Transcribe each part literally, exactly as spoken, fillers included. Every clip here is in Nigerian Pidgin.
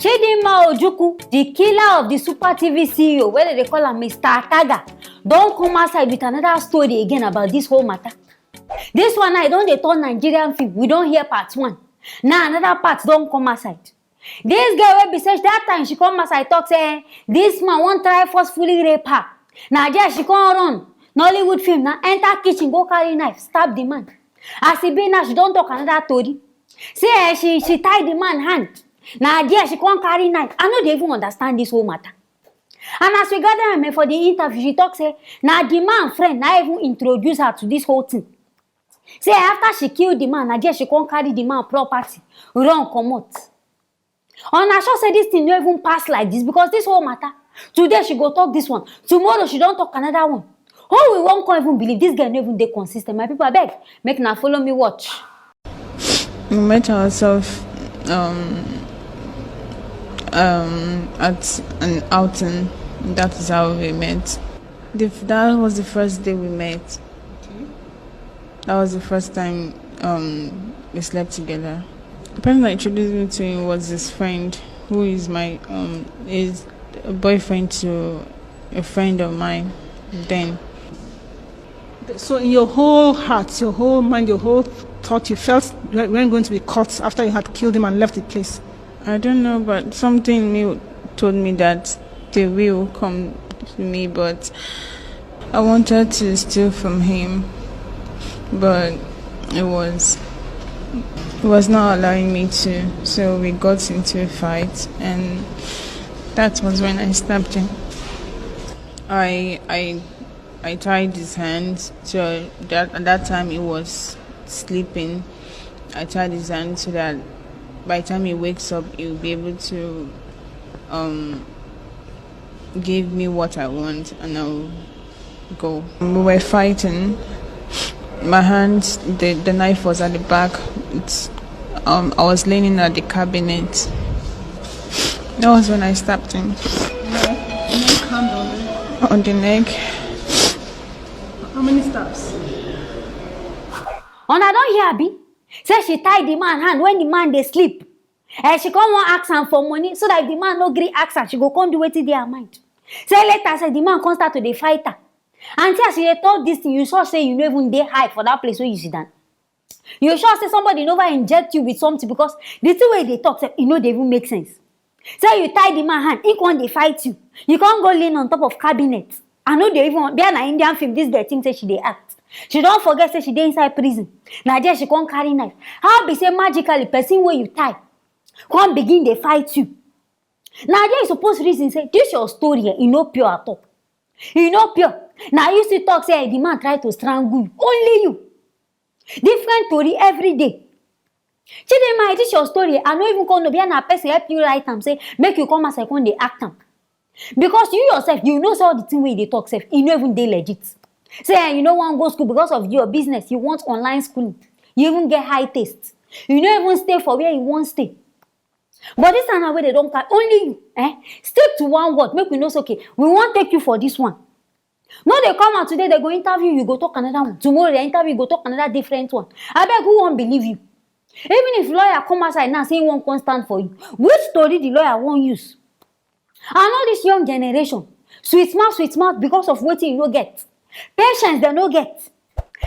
Chidinma Ojukwu, the killer of the Super T V C E O, wey dem dey call am Mister Ataga, don come outside with another story again about this whole matter. This one now, e don dey turn Nigerian film. We don hear part one. Now another part don come outside. This girl wey be say that time she come outside talk say, eh, this man wan try forcefully rape her. Na there she come run. Nollywood film na enter kitchen go carry knife stab the man. As e be now, she don talk another tori. Say, eh, she, she tie the man hand. Na there she come carry knife. I no dey even understand this whole matter. And as we gather am, eh, for the interview, she talk say na the man friend na even introduce her to this whole thing. Say after she kill the man, na there she come carry the man property, run comot. Una sure say this thing no even pass like this? Because this whole matter, today she go talk this one, tomorrow she don talk another one. How we wan come even believe? This girl no even dey consistent. My people, abeg, make una follow me watch. We met ourselves um, um, at an outing. That is how we met. The, that was the first day we met. That was the first time um, we slept together. The person that introduced me to him was his friend, who is my um, is a boyfriend to a friend of mine. Then So in your whole heart, your whole mind, your whole thought, you felt you weren't going to be caught after you had killed him and left the place. I don't know, but something in me told me that they will come to me, but I wanted to steal from him, but it was it was not allowing me to. So we got into a fight, and that was when I stabbed him. I I I tied his hands. So that at that time he was sleeping. I tied his hand so that by the time he wakes up, he'll be able to um give me what I want, and I'll go. We were fighting. My hand, the, the knife was at the back. It's, um, I was leaning at the cabinet. That was when I stabbed him. On the neck. How many stabs? Una don hear, abi? Say she tie the man hand when the man dey sleep. Eh, she come wan ask am for money so that if the man no gree ask am, she go come do wetin dey her mind. Say later, say the man come start to dey fight her. Aunty, as you dey talk this thing, you sure say you no even dey high for that place where you sit down? You sure say somebody never inject you with something? Because the thing wey you dey talk sef, e no dey even make sense. Say you tie the man hand, he come dey fight you. You come go lean on top of cabinet. I no dey even, be na Indian film this girl think say she dey act. She don forget say she dey inside prison. Na there she come carry knife. How be say magically person wey you tie come begin dey fight you? Na there you suppose reason say this your story, eh, e no pure at all. E no pure. Na you still talk say, eh, the man try to strangle you. Only you. Different tori every day. Chidinma, this your story, I no even come know, be na person help you write am say make you come as I come dey act am. Because you yourself, you know say all the thing wey you dey talk sef, e no even dey legit. Say, eh, you no wan go school because of your business, you want online schooling. You even get high taste. You no even stay for where you wan stay. But this time now wey dem don carry, only you, eh? Stick to one word, make we know say, okay, we wan take you for this one. No dey come out today, dem go interview you, you go talk another one. Tomorrow dem interview you, you go talk another different one. Abeg, who wan believe you? Even if lawyer come outside now say he wan come stand for you, which story the lawyer wan use? And all this young generation, sweet mouth, sweet mouth because of wetin you no get. Patience dem no get.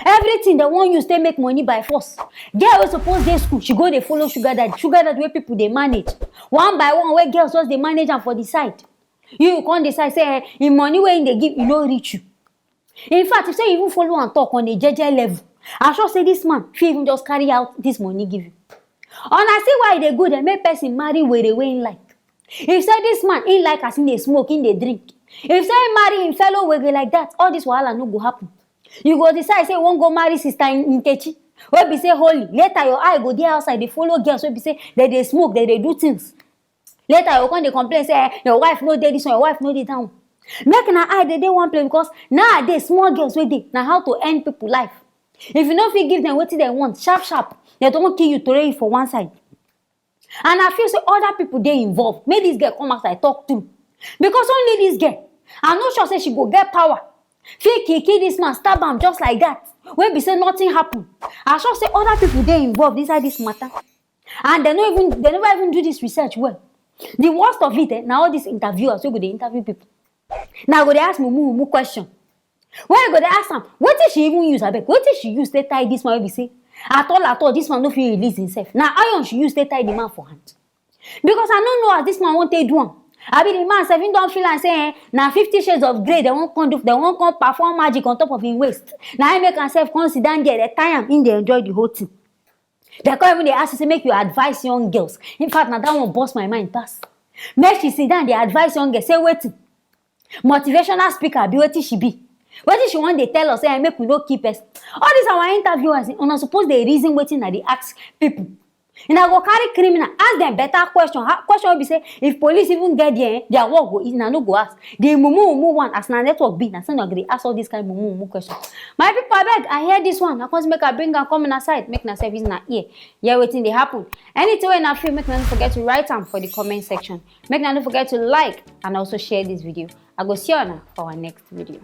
Everything dem wan use take make money by force. Girl wey suppose dey school, she go dey follow sugar daddy. Sugar daddy wey people dey manage. One by one, wey girls just dey manage am for the side. You, you come decide say, eh, him money wey him dey give, e no reach you. In fact, if say you even follow am talk on a jeje level, I sure say this man fit even just carry out this money give you. Una see why e dey good, eh, make person marry were wey him like. If say this man, him like as him dey smoke, him dey drink. If say him marry him fellow were like that, all this wahala no go happen. You go decide say you wan go marry Sister Nkechi, wey be say holy. Later your eye go dey outside dey follow girls wey be say dem dey smoke, dem dey do things. Later you go come dey complain say, eh, your wife no dey this one, your wife no dey that one. Make una eye dey dey one place, because nowadays small girls wey dey, na how to end people life. If you no fit give them wetin dem want sharp sharp, dem don kill you, throw you for one side. And I feel say other people dey involved. Make this girl come outside talk true, because only this girl, I no sure say she go get power fit kill kill this man, stab am just like that, wey be say nothing happen. I sure say other people dey involved inside this matter, and dem no even, dem never even do this research well. The worst of it, eh, na all these interviewers wey go dey interview people. Na go dey ask mumu mumu question. When you go dey ask am, wetin she even use, abeg? Wetin she use take tie this one wey be say at all at all this one no fit release himself? Na iron she use take tie the man for hand. Because I no know as this man wan take do am. Abi the man sef, him don feel am say, eh, na fifty shades of grey dem wan come do, dem wan come perform magic on top of him waist. Na him make am sef come sit down there, dey tie am, him dey enjoy the whole thing. Dem come even dey ask you say make you advise young girls. In fact, na that one burst my mind pass. Make she sit down dey advise young girls, say wetin? Motivational speaker be wetin she be? Wetin she wan dey tell us, say, eh, make we no kill person? All these our interviewers, eh, una suppose dey reason wetin I dey ask people. Una go carry criminal, ask dem better question. Ha, question wey be say if police even get there, eh, their work go easy, una no go ask. The mumu mumu one, as na network be, na so una go dey ask all this kind mumu mumu question. My people, abeg, I hear this one, I come say make I bring am come una side, make una sef use una ear hear wetin dey happen. Anything wey una feel, make una no forget to write am for the comment section. Make una no forget to like and also share this video. I go see una for our next video.